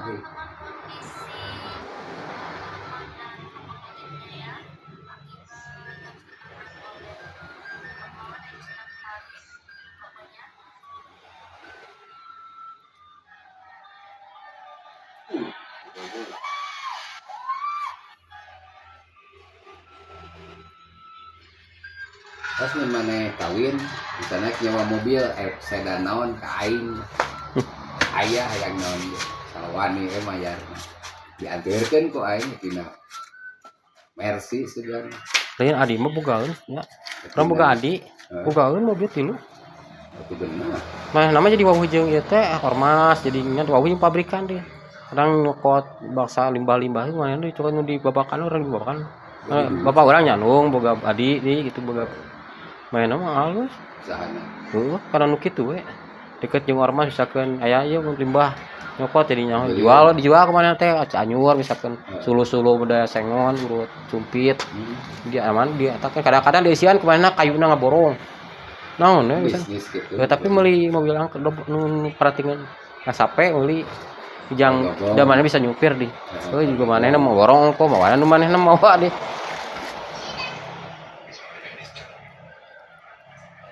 Oke. Pas mun maneh kawin, misalnya nyewa mobil sedan naon ka aing. Aya hayang naon ge. Salawani we mayarna. Dianteurkeun ku aing tina Mercy segan. Lain adi mah bogaeun nya. Urang boga adi, bogaeun mobil tilu. Atuh bener. Mah nama jadi wawuh jeung ieu teh ormas jadi nya wawuh jeung pabrikan deh. Kadang nyokot bangsa limbah-limbah manehna dicoba nu di babakan urang di babakan. Bapak urang nyandung boga adi deui gitu boga manehna mah halus. Usahana. Heuh, karena nu kitu we. Deket jeung ormas misalkan aya ieu limbah nyokot jadi nyaho jual dijual ke mana teh Cianjur misalkan sulu-sulu budaya sengon urut cumpit. Dia aman dia eta kan kadang-kadang diisian kemana kayuna ngaborong. Naon we misalkan. Bisnis gitu. Ya, tapi meuli mobil angker nu paratingan ngasape meuli jang Gogong. da mana bisa nyupir di. Heeh. Heuh juga manehna mau borong kok, mawana nu manehna mawa di.